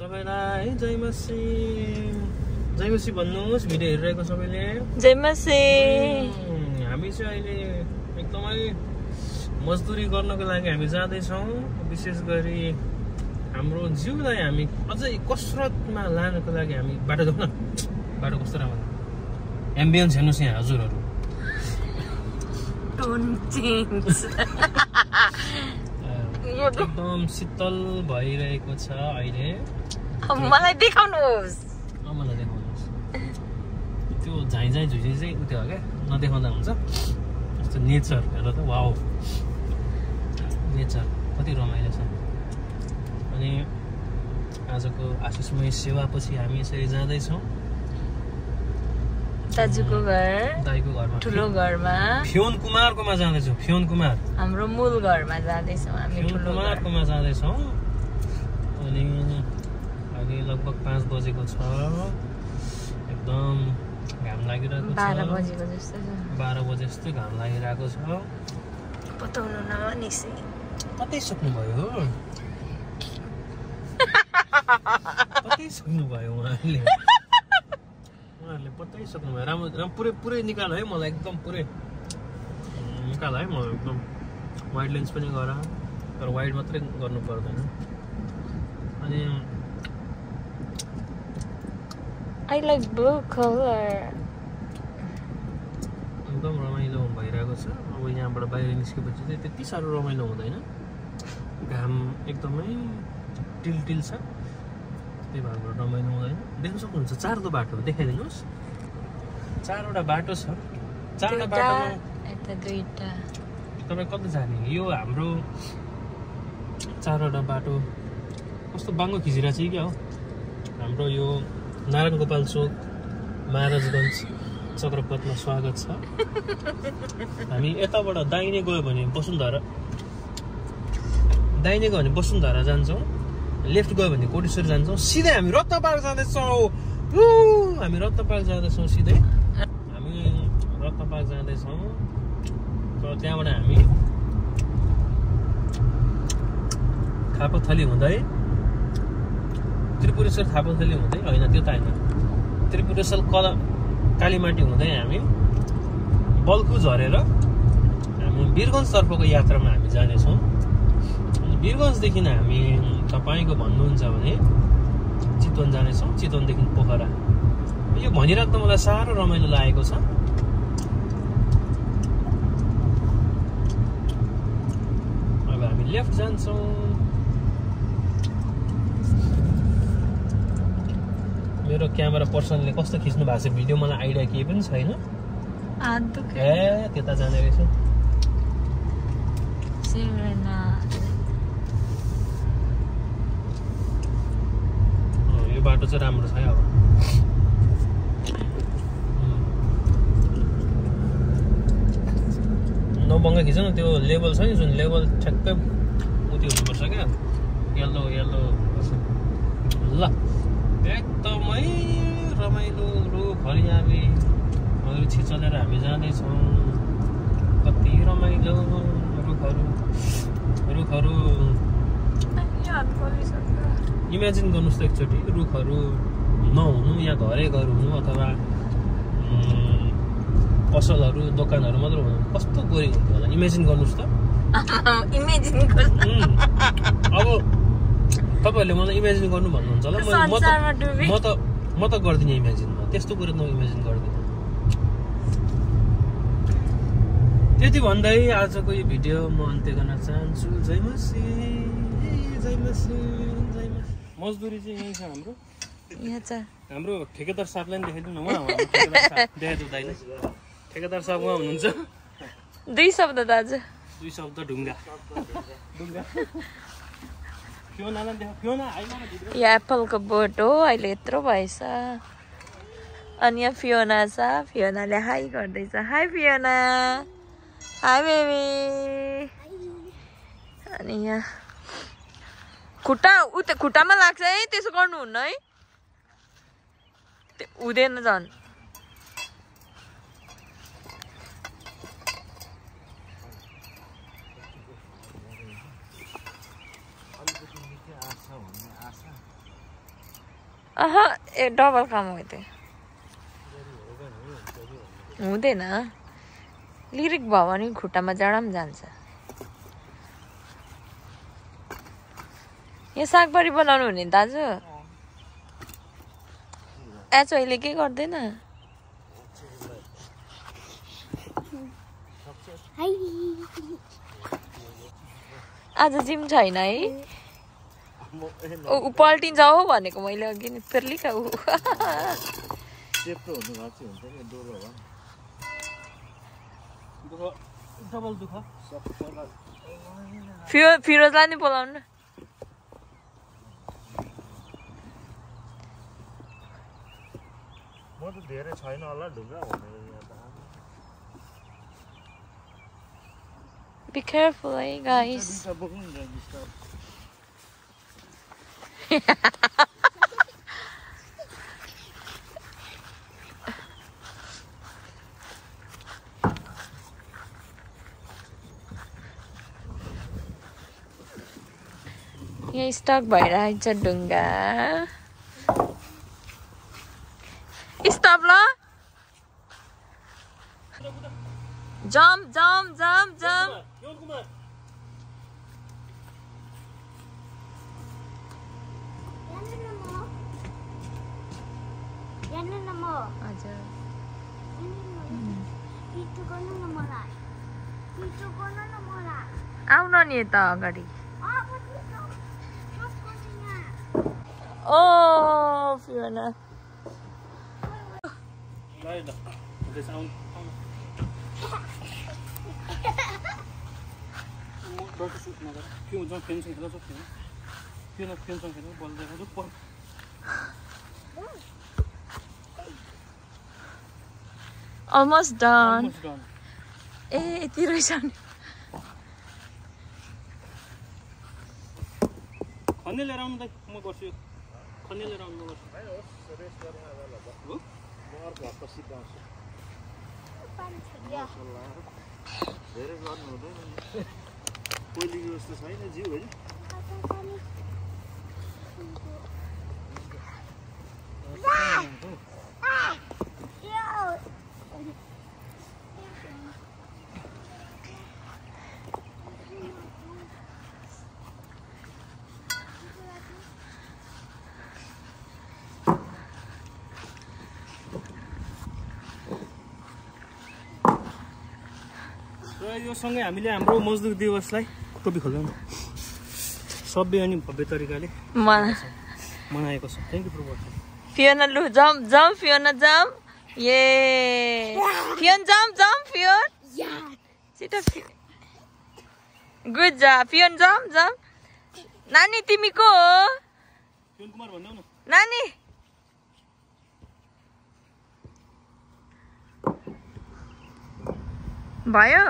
सबैलाई जय मसी भन्नुहोस् भिडियो हेरिरहेको सबैले जय मसी। हामी चाहिँ अहिले एकदमै मजदुरी गर्नको लागि हामी जाँदैछौँ। विशेष गरी हाम्रो जिउलाई हामी अझै कसरतमा लानको लागि हामी बाटो जाउँ न। बाटो कस्तो राम्रो एम्बियन्स हेर्नुहोस् यहाँ हजुरहरू। एकदम शीतल भइरहेको छ अहिले। मलाई देखाउनुहोस्। मलाई देखाउनुहोस्। त्यो झाइ झुझी चाहिँ उयो हो क्या, नदेखाउँदा हुन्छ। यस्तो नेचर हेर त, वाउ नेचर कति रमाइलो छ। अनि आजको आशिषमय सेवापछि हामी यसरी जाँदैछौँ दाजुको घर, दाइको घरमा, ठुलो घरमा। फियोन कुमारकोमा जाँदैछौँ। फियोन कुमार हाम्रो मूल घरमा जाँदैछौँ हामी। फियोन कुमारकोमा जाँदैछौँ। अनि अहिले लगभग 5 बजेको छ। एकदम घाम लागिरहेको छ। 12 बजेको जस्तो छ। 12 बजे जस्तो घाम लागिरहेको छ। बताउनु न निसै कतै सक्नुभयो कतै सक्नुभयो उहाँहरूले पत्तै सक्नुभयो। राम्रो पुरै निकाल है। मलाई एकदम पुरै निकाल है। म एकदम वाइड लेन्स पनि गर, तर वाइड मात्रै गर्नु पर्दैन। अनि I like blue color. एकदम रमाइलो भइरहेको छ। अब यहाँबाट बाहिर निस्केपछि चाहिँ त्यति साह्रो रमाइलो हुँदैन। घाम एकदमै टिल छ, त्यही भएर रमाइलो हुँदैन। देख्न सक्नुहुन्छ 4 बाटो देखाइदिनुहोस्। 4वटा बाटो छ। 4वटा बाटोमा यता 2टा। तपाईँ कता जाने? यो हाम्रो 4वटा बाटो कस्तो बाङ्गो खिचिरहेको छ क्या हो। हाम्रो यो नारायण गोपाल चोक, महाराजगञ्ज चक्रपथमा स्वागत छ। हामी यताबाट दाहिने गयो भने वसुन्धरा जान्छौँ। लेफ्ट गयो भने कोटेश्वर जान्छौँ। सिधै हामी रत्नपार्क जाँदैछौँ। हामी रत्नपार्क जाँदैछौँ सिधै। हामी रत्नपार्क जाँदैछौँ। तर त्यहाँबाट हामी थापाथली हुँदै त्रिपुरेश्वर थापाथली हुँदै, होइन त्यो त होइन, त्रिपुरेश्वर कालीमाटी हुँदै हामी बल्कु झरेर हामी वीरगञ्जतर्फको यात्रामा हामी जानेछौँ। वीरगञ्जदेखि हामी तपाईँको भन्नुहुन्छ भने चितवन जानेछौँ। चितवनदेखि पोखरा। यो भनिराख्दा मलाई साह्रो रमाइलो लागेको छ। अब हामी लेफ्ट जान्छौँ। मेरो क्यामेरा पर्सनले कस्तो खिच्नु भएको छ भिडियो मलाई आइडिया केही पनि छैन। त्यता जाने रहेछ। यो बाटो चाहिँ राम्रो छ है। अब नबङ्गा खिच न। त्यो लेभल छ नि, जुन लेभल ठ्याक्कै उति हुनुपर्छ क्या, येल्लो ल। एकदमै रमाइलो रुख हरियालीहरू छिचलेर हामी जाँदैछौँ। कति रमाइलो रुखहरू। इमेजिन गर्नुहोस् त एकचोटि, रुखहरू नहुनु या घरै घर हुनु अथवा पसलहरू दोकानहरू मात्र हुनु, कस्तो बोरिङ हुन्थ्यो होला। इमेजिन गर्नुहोस् त। अब तपाईँहरूले मलाई इमेजिन गर्नु भन्नुहुन्छ होला। म त गर्दिनँ इमेजिन। त्यस्तो कुरो म इमेजिन गर्दिनँ। त्यति भन्दै आजको यो भिडियो म अन्त्य गर्न चाहन्छु। जय मसी। मजदुरी चाहिँ यही छ हाम्रो। हाम्रो ठेकेदार साहबलाई पनि देखाइदिनु न। देखाइदिनु दाइले। ठेकेदार साहब उहाँ हुनुहुन्छ। 2 शब्द दाजु। 2 शब्द ढुङ्गा। यो एप्पलको बोट हो। अहिले यत्रो भएछ। अनि यहाँ फियोना छ। फियोनाले हाई गर्दैछ। High Fiona. High baby. अनि यहाँ खुट्टामा लाग्छ है, त्यसो गर्नुहुन्न है। हुँदैन झन्। अह ए डबल काम हो त्यो हुँदैन लिरिक भयो भने खुट्टामा जाडा पनि जान्छ यो सागबारी बनाउनु हुने दाजु एच अहिले के गर्दैन आज जिम छैन है ऊ पल्टिन्छ हो भनेको मैले अघि नि पेर्लिका ऊ फिरोजलाई नि बोलाउनु न म त धेरै छैन होला ढुङ्गा भनेर यहाँ त Be careful, eh, guys. यहाँ स्टक भइरहेछ ढुङ्गा स्टप ल जम्प जम्प जम्प जम्प आउन नि यता अगाडि ओ फियोना Almost done. ए यति रहेछ नि खन्ने लिएर आउनु दाइ म गर्छु खन्ने लिएर आउनु गर्छु धेरै गर्नु हुँदैन पहिलेको जस्तो छैन जिउ होइन र यो सँगै हामीले हाम्रो मजदुर दिवसलाई टोपी खोल्यौँ सभ्य अनि भव्य तरिकाले मनाएको छ thank you for watching Fiona लु जम्प जम्प फियोना जम्प ये फियोन जम्प जम्प फियोन छिटो गुड जब फियोन जम्प जम्प नानी तिमी को हो फियोन कुमार भन्देऊ न नानी भयो